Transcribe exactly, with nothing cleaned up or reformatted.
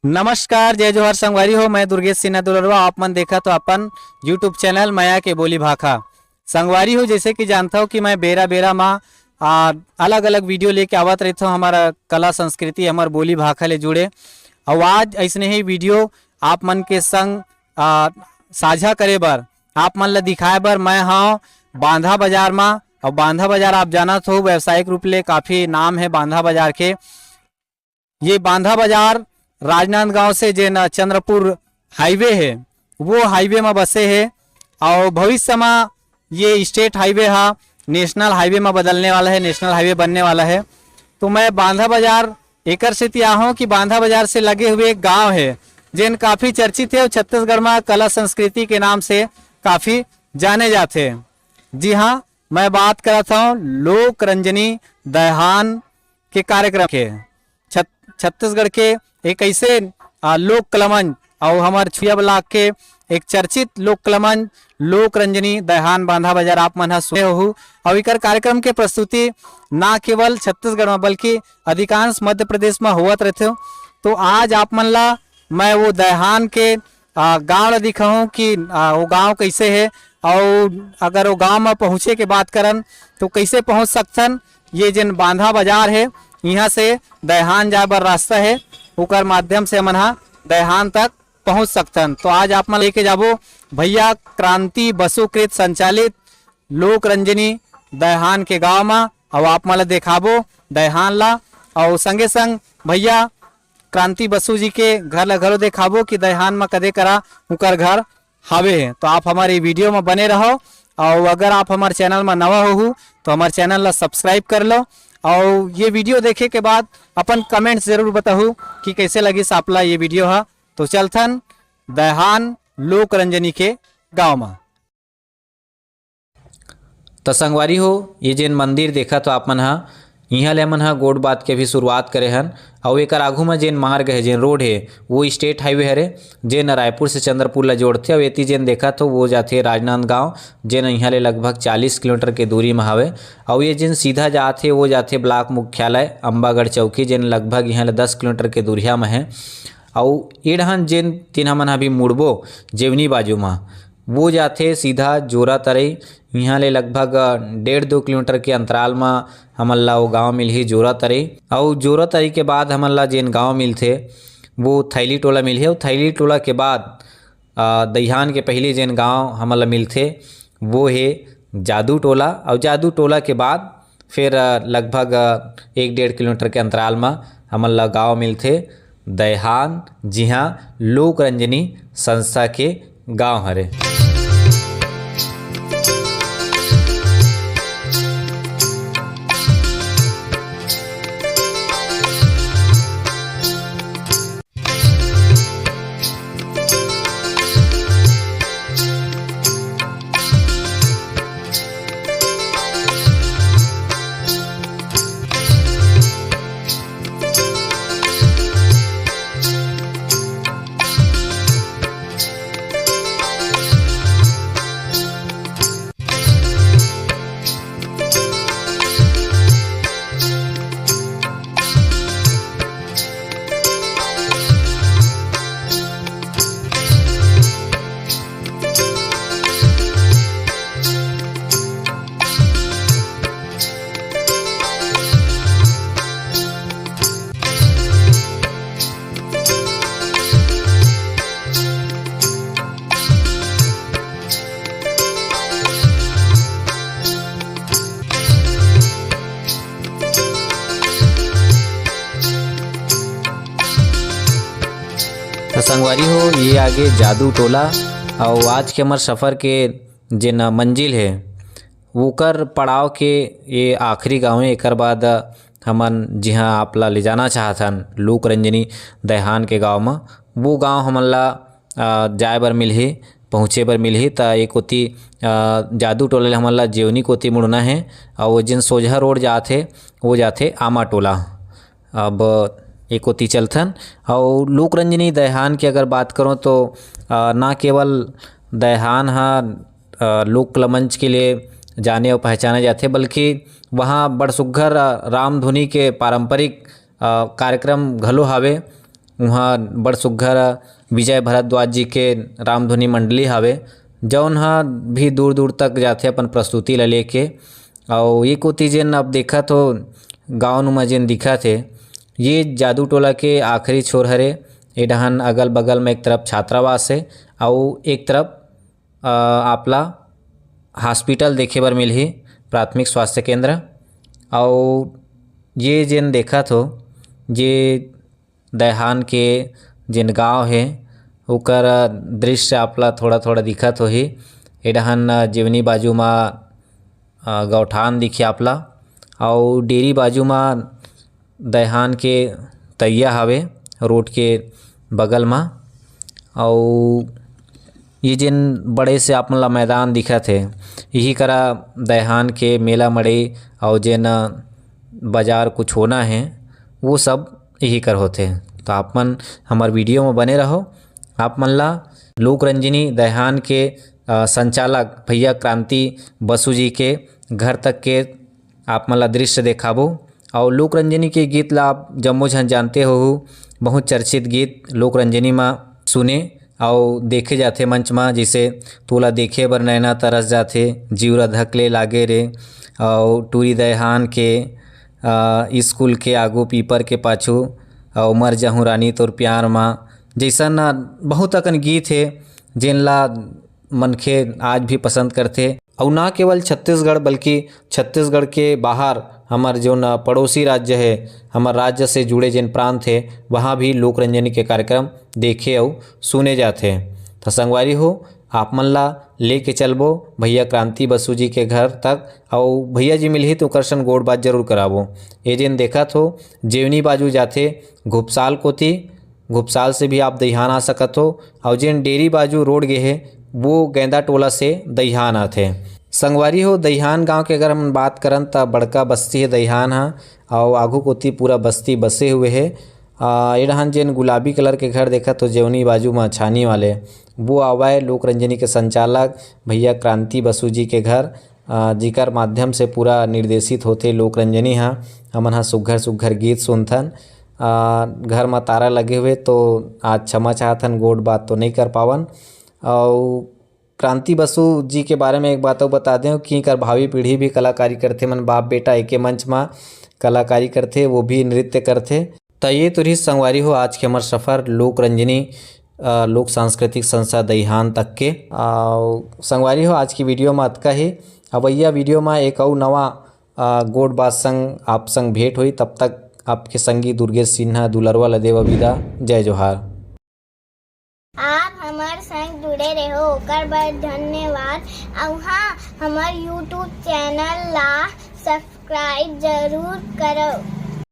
नमस्कार, जय जोहार संगवारी हो, मैं दुर्गेश सिन्हा दुलरवा, आप मन देखत हो अपन YouTube चैनल मया के बोली भाखा। संगवारी हो, जैसे कि जानत हो कि मैं बेरा बेरा मा अलग अलग वीडियो लेके आवत रहत हूँ, हमारा कला संस्कृति, हमार बोली भाखा ले जुड़े। और आज ऐसने ही वीडियो आप मन के संग आ, साझा करे बर, आप मन ला दिखाए बर मैं हव बांधा बाजार मा। और बांधा बाजार आप जानत हो, व्यावसायिक रूप ले काफी नाम है बांधा बाजार के। ये बांधा बाजार राजनांदगांव से जेन चंद्रपुर हाईवे है, वो हाईवे में बसे है। और भविष्य में ये स्टेट हाईवे हा नेशनल हाईवे में बदलने वाला है, नेशनल हाईवे बनने वाला है। तो मैं बांधा बाजार एकर सेती आहूँ कि बांधा बाजार से लगे हुए एक गांव है, जेन काफी चर्चित है और छत्तीसगढ़ में कला संस्कृति के नाम से काफी जाने जाते। जी हाँ, मैं बात करत हूँ लोक रंजनी दयहान के कार्यक्रम के। छत-, छत्तीसगढ़ के एक ऐसे, आ, लोक कलामंच और हमार छुया ब्लॉक के एक चर्चित लोक कलामंच लोक रंजनी दयहान बांधा बाजार आप मन ह सुने होहू। और इकर कार्यक्रम के प्रस्तुति ना केवल छत्तीसगढ़ में बल्कि अधिकांश मध्य प्रदेश में होवत रहते हो। तो आज आप मन ला मैं वो दयहान के, आ, गांव ला दिखाऊं कि, आ, वो गांव कैसे है, और अगर वो गांव में पहुंचे के बात करन तो कैसे पहुंच सकथन। ये जेन बांधा बाजार है, यहाँ से दयहान जाए बर रास्ता है, ओकर माध्यम से हमन हा दयहान तक पहुंच सकथन। तो आज आप मन लेके जाबो भैया क्रांति बसुकृत संचालित लोक रंजनी दयहान के गांव मा, अउ आप मन ला देखाबो दयहान ला, अउ संगे संग भैया क्रांति बसु जी के घर ला घलो देखाबो कि दयहान मा कदे करा उकर घर हावे हे। तो आप हमारे वीडियो मा बने रहो, अउ अगर आप हमारे चैनल मा नवा होहू तो हमारे चैनल ला सब्सक्राइब कर लो, अउ ये वीडियो देखे के बाद अपन कमेंट्स जरूर बताहू कि कैसे लगिस आपला ये वीडियो हा। तो चलथन दयहान लोक रंजनी के गांव मा। त संगवारी हो, ये जेन मंदिर देखत हो आप मन ह, इहाँ ले हमन ह गोठ बात के अभी शुरुआत करे हन। अउ एकर आघू म जेन मार्ग हे, जेन रोड हे, वो स्टेट हाईवे हरे, जेन रायपुर से चंद्रपुर ला जोड़थे। अउ एती जेन देखत हो, वो जाथे राजनांदगांव, जेन इहाँ ले लगभग चालीस किलोमीटर के दूरी म हवे। अउ ये जेन सीधा जात हे, वो जाथे ब्लॉक मुख्यालय अम्बागढ़ चौकी, जेन लगभग इहाँ ले दस किलोमीटर के दूरिहा म हे। अउ ए डहन जेन तीन हमन ह अभी मुड़बो जेवनी बाजू म, वो जाथे सीधा जोरा तरई। इहाँ ले लगभग डेढ़ दो किलोमीटर के अंतराल म हमन ला वो गांव मिलही जोरा तरई। अउ जोरा तरई के बाद हमन ला जेन गांव मिलथे, वो थैली टोला मिलही। अउ थैली टोला के बाद, अ, दइहान के पहिली जेन गांव हमन ला मिलथे, वो हे जादू टोला। अउ जादू टोला के बाद फिर, अ, लगभग, अ, एक डेढ़ किलोमीटर के अंतराल म हमन ला गांव मिलथे दयहान, जिहां लोक रंजनी संस्था के गांव हरे। तो संगवारी हो, ये आगे जादू टोला। अउ आज के हमर सफर के जेन मंजिल हे, ओकर पड़ाव के ये आखिरी गांव हे। एकर बाद हमन जिहां आप ला ले जाना चाहत हन, लोक रंजनी दयहान के गांव म, वो गांव हमन ला, अ, जाए बर मिलही, पहुँचे बर मिलही। त एक कोती, अ, जादू टोला ले हमन ला जेवनी कोती मुड़ना हे, अउ वो जेन सोझा रोड जात हे, वो जाथे आमा टोला। अब एक कोती चलथन। अउ लोक रंजनी दयहान के अगर बात करों तो, अ, ना केवल दयहान ह, अ, लोक कला मंच के लिए जाने अउ पहचाने जाथे, बल्कि वहाँ बड़ सुग्घर, अ, रामधुनी के पारंपरिक, अ, कार्यक्रम घलो हावे। उहाँ बड़ सुग्घर विजय भारद्वाज जी के रामधुनी मंडली हावे, जौन ह भी दूर-दूर तक जाथे अपन प्रस्तुति ल लेके। अउ ये कोति जेन आप देखत हो, गाँव नुमा जेन दिखत हे, ये जादू टोला के आखिरी छोर हरे। ए डहन अगल-बगल में एक तरफ छात्रावास हे, अउ एक तरफ, अ, आपला hospital देखे बर मिलही, प्राथमिक स्वास्थ्य केंद्र। अउ ये जेन देखत हो, जे दैहान के जेन गाँव हे, ओकर दृश्य आपला थोड़ा-थोड़ा दिखत होही। ए डहन जेवनी बाजू म, अ, गौठान दिखी आपला, अउ डेरी बाजू म दैहान के तरिया हवे, रोड के बगल म। अउ ये जेन बड़े से आप मन ला मैदान दिखत हे, इही करा दैहान के मेला मड़ई अउ जेन बाजार कुछ होना हे, वो सब इही कर होथे। तो आप मन हमर video म बने रहो। आप मन ला लोक रंजनी दैहान के, अ, संचालक भैया क्रांति बसु जी के घर तक के आप मन ला दृश्य देखाबो। अउ लोक रंजनी के गीत ला आप जम्मो झन जानते होहू, बहुत चर्चित गीत लोक रंजनी म सुने अउ देखे जाथे मंच म, जइसे तोला देखे बर नैना तरस जाथे, जीव ला धक ले लागे रे, अउ टूरी दैहान के, अ, स्कूल के आगू पीपर के पाछू, अउ मर जाहूँ रानी तोर प्यार म, जइसन बहुत अकन गीत हे, जेन ला मनखे आज भी पसंद करथे। अउ ना केवल छत्तीसगढ़, बल्कि छत्तीसगढ़ के बाहर हमर जोन पड़ोसी राज्य हे, हमर राज्य से जुड़े जेन प्रांत हे, वहाँ भी लोक रंजनी के कार्यक्रम देखे अउ सुने जाथे। त संगवारी हो, आप मन ला लेके चलबो भैया क्रांति बसु जी के घर तक, अउ भैया जी मिलही त ओकर सन गोठ बात जरूर कराबो। ए जेन देखत हो, जेवनी बाजू जाथे घुपसाल कोती, घुपसाल से भी आप दैहान आ सकत हो। अउ जेन डेरी बाजू रोड गे हे, वो गैंदा टोला से दैहान आथे। संगवारी हो, दैहान गांव के अगर हमन बात करन, त बड़का बस्ती हे दैहान ह, अउ आगू कोती पूरा बस्ती बसे हुए हे। आ, ए डहन जेन गुलाबी colour के घर देखत हो, जेवनी बाजू म छानी वाले, वो आवय लोक रंजनी के संचालक भैया क्रांति बसु जी के घर, आ, जिकर माध्यम से पूरा निर्देशित होथे लोक रंजनी ह। हमन ह सुग्घर सुग्घर गीत सुनथन। आ, घर म तारा लगे हुए, तो आज क्षमा चाहथन, गोठ बात तो नइ कर पावन। अउ क्रांति बसु जी के बारे में एक बात अउ बता दें कि एकर भावी पीढ़ी भी कलाकारी करथे, मन बाप बेटा एके मंच म कलाकारी करथे, वो भी नृत्य करथे। त ये तो रहिस संगवारी हो आज के हमर सफर लोक रंजनी, अ, लोक सांस्कृतिक संस्था दैहान तक के। अउ संगवारी हो आज की video म अतका ही। अवइया video म एक अउ नवा, अ, गोठ बात संग आप संग भेंट होई। तब तक आपके संगी दुर्गेश सिन्हा दुलरवा ल देवा विदा। जय जोहार। आप हमर संग जुड़े रहो, ओकर बर धन्यवाद। अउ हाँ, हमर YouTube channel ला subscribe जरूर करो।